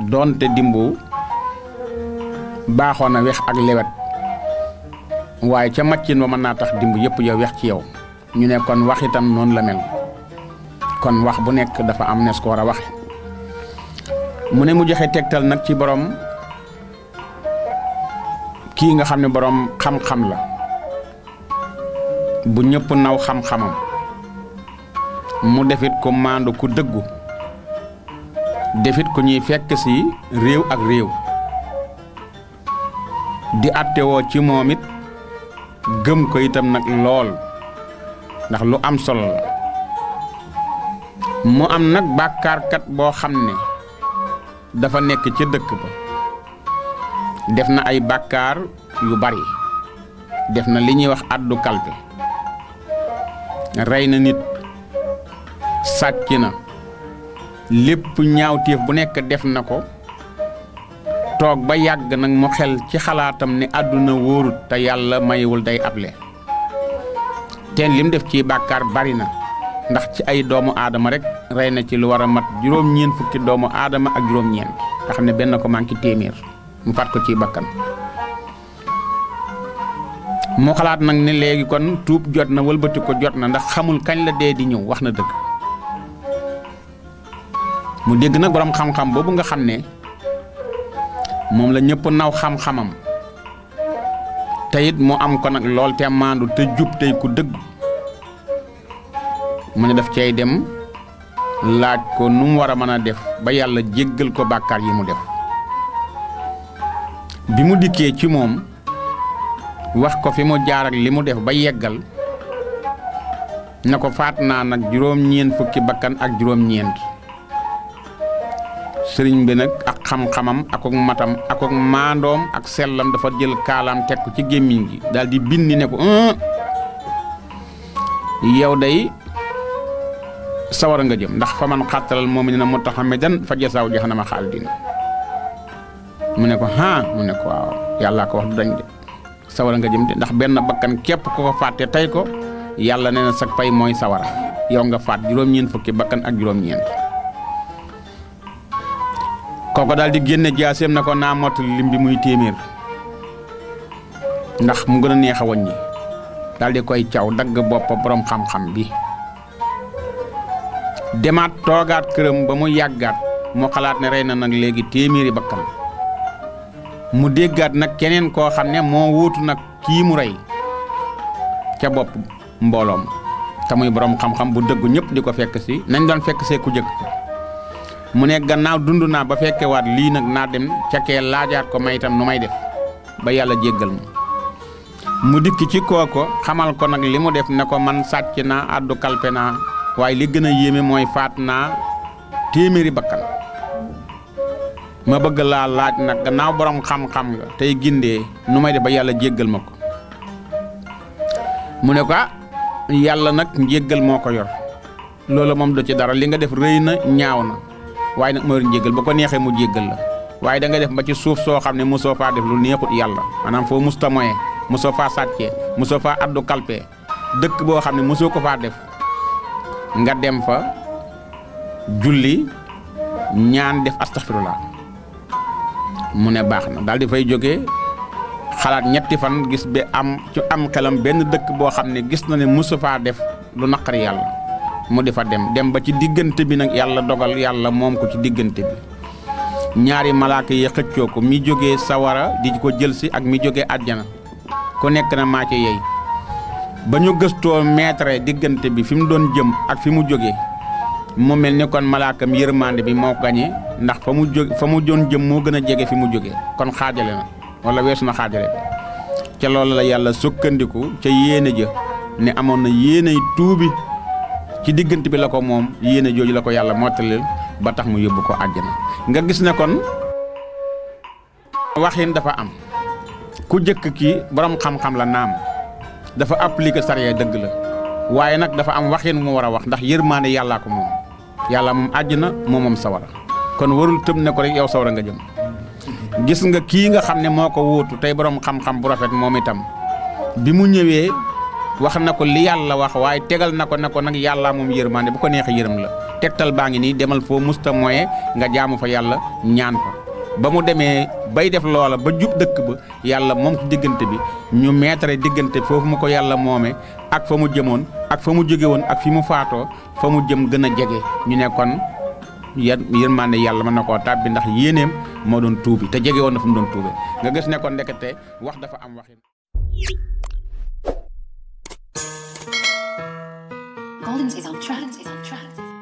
doonte dimbu baaxoon na wex ak lewet waaye ca maccin ba mën naa tax dimbu yëpp yow wex ci yow ñu ne kon wax itam noonu la mel kon wax bu nekk dafa am nes ko war a waxe mu ne mu joxe tegtal nag ci borom kii nga xam ne borom xam-xam la bu ñëpp naw xam-xamam mu defit ko maandu ku dëggu defit ko ñuy fekk ci réew ak réew di attewoo ci moom it gëm ko itam nag lool ndax lu am solo la mu am nag bàkkaarkat boo xam ne dafa nekk ca dëkk ba def na ay bàkkaar yu bari def na li ñuy wax addu kalpe rey na nit sàcc na lépp ñaawteef bu nekk def na ko toog ba yàgg nag mu xel ci xalaatam ne àdduna wóorut te yàlla mayiwul day able teen lim def ci bàkkaar bari na ndax ci ay doomu aadama rek rey na ci lu war a mat juróom-ñeent fukki doomu aadama ak juróom-ñeent nga xam ne benn ko manqué téeméer mu faat ko ci bakkan mu xalaat nag ne léegi kon tuub jot na wëlbati ko jot na ndax xamul kañ la dee di ñëw wax na dëgg mu dégg nag borom xam-xam boobu nga xam ne moom la ñëpp naw xam-xamam te it mu am ko nag lool te maandu te jub tey ku dëgg mu ne daf cay dem laaj ko nu mu war a mën a def ba yàlla jéggal ko bàkkaar yi mu def bi mu dikkee ci moom wax ko fi mu jaar ak li mu def ba yeggal na ko faat naa nag juróom-ñeent fukki bakkan ak juróom-ñeent sëriñ bi nag ak xam-xamam ak matam ak maandoom ak sellam dafa jël kaalaam teg ko ci gémmiñ gi daal di bindi ne ko yow day sawara nga jëm ndax fa man xàttalal mu'miniina muta'ammidan fa jazaa'uhu jahannama xaalidin mu ne ko mu ne ko waaw yàllaa ko wax du dañ de sawara nga jëm de ndax benn bakkan képp ko ko fàtte tey ko yàlla nee na sag pay mooy sawara yow nga faat juróom-ñeent fukki bakkan ak juróom-ñeent kooko daal di génne jaaseem na ko naa mottali lim bi muy téeméer ndax mu gën a neex a wàññi daal di koy caw dagg bopp borom xam-xam bi demaat toogaat këram ba mu yàggaat mu xalaat ne rey na nag léegi téeméeri bakkan mu déggaat nag keneen koo xam ne moo wuutu nag kii mu rey ca bopp mbooloom te muy borom xam-xam bu dëggu ñëpp di ko fekk si nañ doon fekk see ku jëkk mu ne gannaaw dund naa ba fekkewaat lii nag naa dem ca kee laajaat ko may itam nu may def ba yàlla jéggal mu dikk ci kooko xamal ko nag li mu def ne ko man sàcc naa addu kalpe naa waaye li gën a yéeme mooy faat naa téeméeri bakkan ma bëgg laa laaj nag gannaaw borom xam-xam nga tey gindee nu may def ba yàlla jéggal ma ko mu ne ko yàlla nag njéggal moo ko yor loolu moom du ci dara li nga def rëy na ñaaw na waaye nag moo yor njéggal ba ko neexee mu jéggal la waaye da nga def ba ci suuf soo xam ne mosoo faa def lu neexut yàlla maanaam foo musta moye mosoo faa sàccee mosoo faa addu kalpe dëkk boo xam ne mosoo ko faa def nga dem fa julli ñaan def astaghfirullah mu ne baax na daal di fay jógee xalaat ñetti fan gis ba am ci am xelam benn dëkk boo xam ne gis na ne mosu faa def lu naqari yàlla mu di fa dem ba ci diggante bi nag yàlla dogal yàlla moom ko ci diggante bi ñaari malaaka yi xëccoo ko mi jógee sawara di ko jël si ak mi jógee àjjana ku nekk na maa ci yey ba ñu gëstoo meetre diggante bi fi mu doon jëm ak fi mu jógee mu mel ni kon malaakam yërmande bi moo gañe ndax fa mu doon jëm moo gën a jege fi mu jógee kon xaajale na wala weesu na xaajale ca loolu la yàlla sukkandiku ca yéene ja ne amoon na yéeney tuubi ci diggante bi la ko moom yéene jooju la ko yàlla mottalil ba tax mu yóbbu ko àjjana nga gis ne kon waxin dafa am ku jëkk ki borom xam-xam la naam dafa appliquer sariya dëgg la waaye nag dafa am waxin mu war a wax ndax yërmaande yàllaa ko moom yàlla moom àjjana moom sawara kon warul tëb ne ko rek yow sawara nga jëm gis nga kii nga xam ne moo ko wuutu tey borom xam-xam bu rafet moom itam bi mu ñëwee wax na ko li yàlla wax waaye tegal na ko nag yàlla moom yërmaande bu ko neexee yërëm la tegtal baa ngi nii demal foo musta moye nga jaamu fa yàlla ñaan fa ba mu demee bay def loola ba jub dëkk ba yàlla moom ci diggante bi ñu meetare diggante foofu mu ko yàlla moome ak fa mu jëmoon ak fa mu jóge woon ak fi mu faatoo fa mu jëm gën a jege ñu ne kon yërmande yàlla mën na koo tàbbi ndax yéeneem moo doon tuubi te jege woon na fu mu doon tuube nga gis ne kon ndekete wax dafa am waxin. Goldens is on track.